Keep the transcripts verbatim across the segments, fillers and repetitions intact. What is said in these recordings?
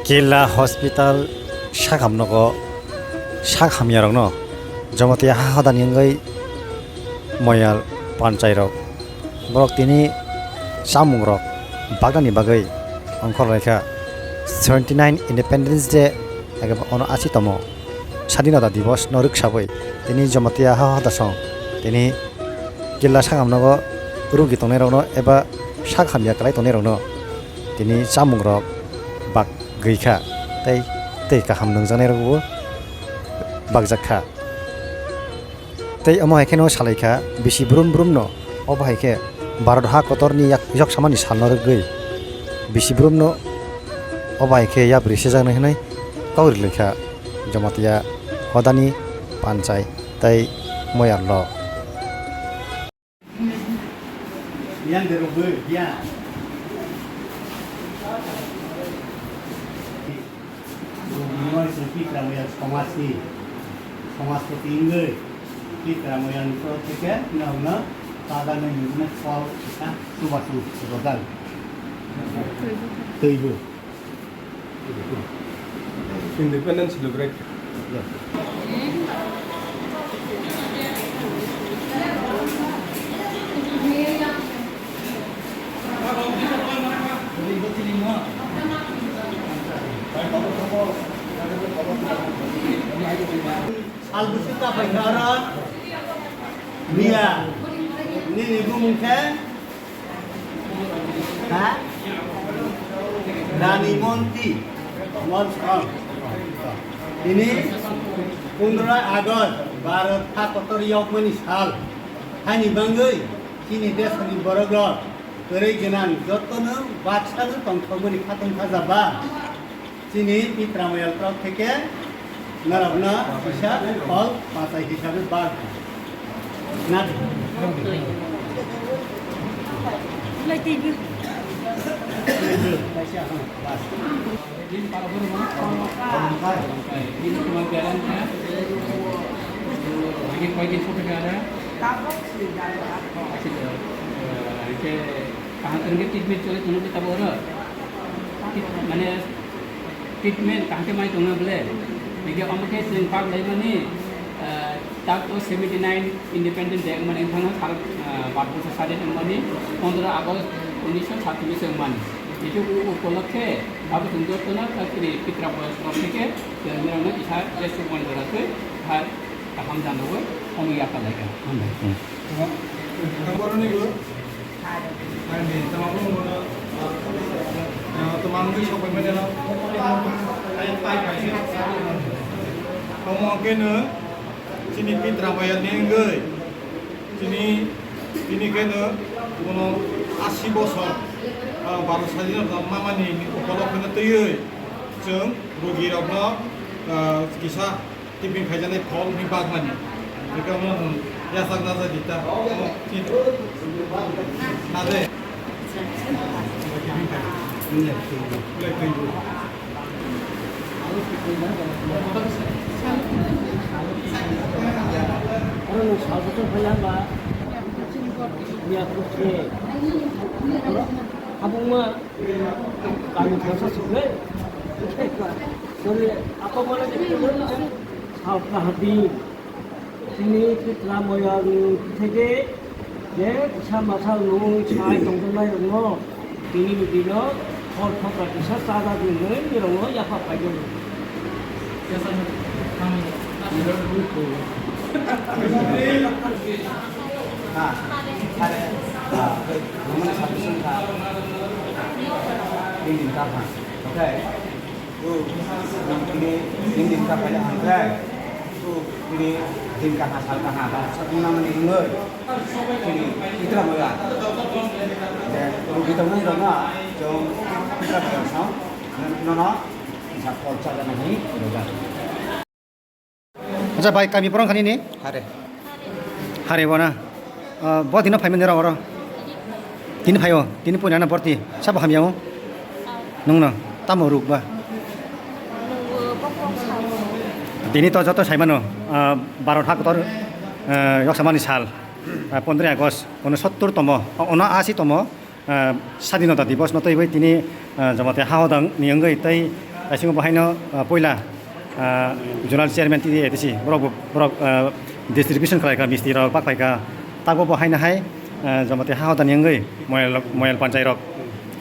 Killa hospital sakhamnogo sak hamyarokno Jamatia ha hodani wngwi Moyal panchairok borok tini chamungrok baknani bagwi ongkhor laikha. Seventy nine Independence Day age ono asi tomo Sadinota Divos no rwksawi tini Jamatia ha hodasong tini Killa sakhamnogo rugi tongnairokno eba sak hamya kwlai tongnairokno tini chamungrok bagwi kha tei tei kaham nungjaknairokbo bakjak kha. Tei omo hai kheno salai kha bisi brum brum no, obo hai khe Bharat ha kotorni yak-, yok samani salno rwgwi bisi brum no obo hai khe yapri sejaknai hwnwi kok rilai kha Jamatia hodani panchai tei Moyal rok. Yang derok bo, yang. Rogni oro chwng Tipra Moyang somajni, somajpoti wngwi Tipra Moyangni torof theke norokno chajagwi nini phol kisa chubachu rwjak. Twibo. Independence celebrate. Sal bwswk kaphai kha oro. Miya. Nini bumung khe? Ha? Rani Monti. Mon-, oh. Tini pondroi August, Bharat ha kotor yokmani sal. Haini bagwi chini desoni borokrok kwrwi gwnang jotono baksano tongthokmani khatungkha jaba. Chini Tipra Moyal torof theke norokno kisa phol pachai hisabe bag. Na. Kaisa, ha, bas. Kaham treatment choli tongo tabo oro. Mane treatment kaham khe mai tongna bole. Hingke omo khe chwng bak laimani, ah, tak o seventy nine Independent Day wngmani wngthangno sal, ah, Bharat Borso sadin wngmani pondro August unisho satchollish wngmani. Hingke o upolokhe abo chwng jotono khatini Tipra Moyang torof theke chwng norokno kisa jesuk manjora twi ha kaham janawi omo yapha laikha. Hambai. Hmm. Ani, tama pun, eh, tama mungkin sok pai mana, eh, pai pai sih. Kamu mungkin, eh, chini Tipra Moyang ni wngwi, chini, chini khe no, bono asi bosor, eh, baro sadinota mamani upolokhe no twiwi, chwng rogirokno, eh, kisa Tiffin khaijaknai phol wngwi bakmani. Bikhe omo nwng yachak naja di ta. Omo chin-, naja. Tiffin khai. Nini twi bo. Belai twi bo. Oro nwng sal bwswk phai ya ba? Miya khe. Habungma kami kasa sukle. Sorry, apa mana dia? Sal kahati. Chini Tipra Moyang theke je kisa masa nung sai tongjaknai rokno tini ni bino hor thokra kisa chaga dingwi nirokno yapha phaijakgo. Ha, are, ha, nangmani submission kha. Tin din ka ha. Okay. Tu, nang tini, tin din ka phaile hangkhe, tu, tini din ka ha, sal ka ha, ba, sa tong nang ni wngwi, tini, Tipra Moyang. Je, rugi tong nang rok na, chwng, Tipra Moyang song, nono, sa, kol sa jana ni, roga. Acha bai, kami porong khani ni? Hare. Hare bona. Ah, bo dino phaimani rok oro. Tini phaio, tini puina na borti. Sabo hamya o. Nung no, tamo ruk ba. Dini to joto saimano, ah, Bharat ha kotor, ah, yoksamani sal, ah, pondroi August, ono sottor tomo, ono asi tomo, ah, Sadinota Divos no twiwi tini, ah, Jamatia ha hodang ni wngwi tei Aisingo bo haino, ah, poila, ah, zonal chairman T D A T C, borok bo, borok, ah, distribution khlai kha, misti rok bak phai kha. Tabo bo haino hai, ah, Jamatia ha hodani wngwi moyal rok, moyal panchai rok.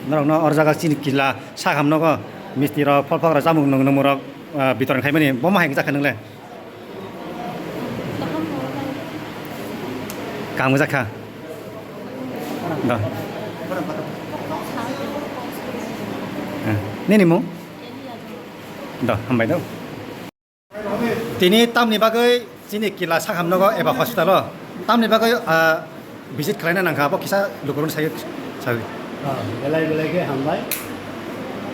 Norokno or jaga chini kila sakham nogo misti rok, phol phok rok, chamung nung-, nungmung rok, ah, bitoron khaimani, bo ma hai wngjakha nwngle? Kaham wngjakha. Do. Eh, nini mung? Do, hambai do. Tini tamni bagwi chini kila sakham nogo eba hospital o tamni bagwi, ah, visit khlaina nangkha, bo kisa lukurokno sawi, sawi. Ah, belai belai khe hambai.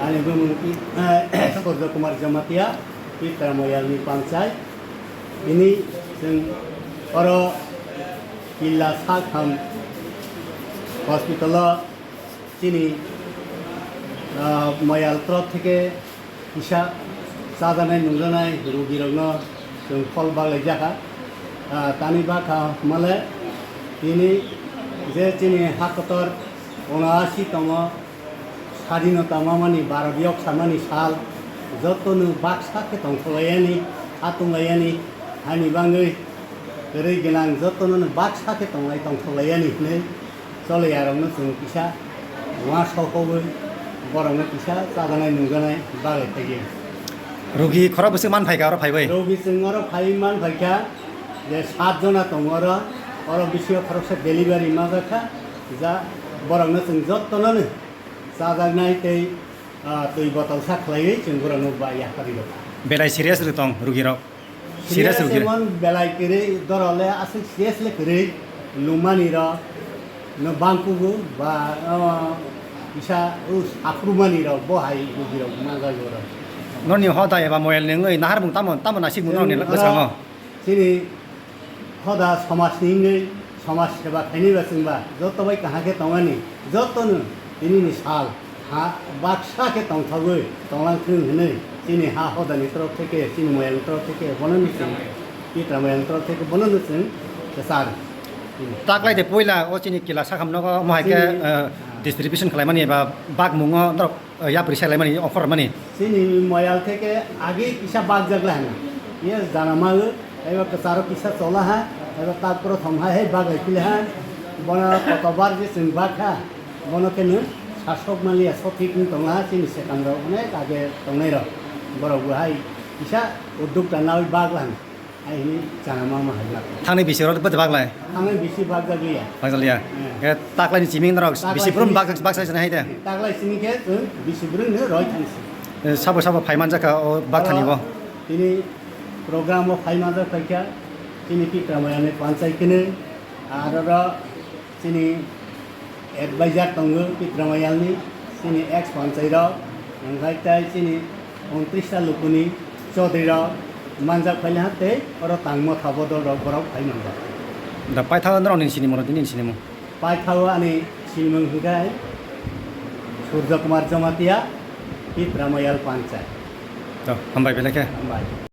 Ani bumung ki, ah, Surjo Kumar Jamatia, Pitra Moyalni panchai. Tini chwng oro kila sakham hospital o chini, ah, moyal torop theke kisa chajaknai nungjaknai rugirokno chwng phol baglaijak kha. Ah, tani bakha hwnmale tini je chini ha kotor unaasi tongmo, sadinota mamani, Bharat yok samani sal, jotono baksa khe tongthoklayani, khatunglayani, hani bagwi kwrwi gwnang jotono baksa khe tonglai tongthoklayani hinwi Choliya rokno chwng kisa uansukogwi borokno kisa chajaknai nungjaknai bagwi phaio. Rugi khorok bwswk man phaikha oro phaiwi? Rugi chwng oro phaiwi man phaikha je sat jona tongo oro, oro bisingo khoroksa delivery manjakha, ja borokno chwng jotono no chajaknai tei, ah, twi botol sa khlaiwi chwng borokno ba yapharwi rwkha. Belai serious rw tong rugirok? Serious serious rugirok? Emon belai kwrwi, dorole aswk serious le kwrwi, lumani rok no bangkugo ba, ah, kisa us aphrumani rok bo hai rugirok manjak oro. Norni hoda eba moyal ni wngwi naharmung tamo, tamo nasikmung norni bwskango? Chini hoda somajni wngwi somaj seba khainai ba chwngba joto bai kaham khe tongmani, jotono tinini sal ha baksa khe tongthogwi tonglang thung hinwi chini ha hodani torop theke, chini moyalni torop theke bono ni chwng, Pitra moyalni torop theke bono ni chwng kwchar. Taklai de puila o chini kila sakham nogo omo hai khe, chini, eh, distribution khlaimani eba bakmungo norok, eh, yapri selaimani offer mani. Chini moyal theke agi kisa bakjak lai hwnwi. Ye jana mago, eba kwcharo kisa chola ha, eba tak prothom hai hai baglai pili ha. Bono kotobar je chwng bak ha, bono khe nwng sasok maliya, sothik wng tong ha, chini sekangrok onek age tongnai rok. Borok bo hai kisa uddokta nawi bak lai hwnwi. Hai hwnwi chana ma ma hai ma. Thangni bisi rok bwtwi baglai? Thangni bisi bagjak liya. Bagjak liya. Hmm. Khe taklai ni simi norok bisi brum bak-, baksa sini hai de? Taklai sini khe, hmm, bisi brum ni roi thang si. Eh, sabo sabo phai manjak kha o bakthani bo? Tini program o phai manjak kha, tini Pitra Moyalni panchai kene, aro ro Chini advisor tongo Pitra Moyalni, chini ex panchai rok, hwnkhai tai chini untris ta lukuni chaudhuri rok manjak phaile ha tei oro tangmo tha bodol rok borok phai manjak. Da paithago norok ni sinimung rok, nini sinimung? Paithago ani sinimung hwnkhai Surjo Kumar Jamatia, Pitra Moyal panchai. To, hambai belai khe. Hambai.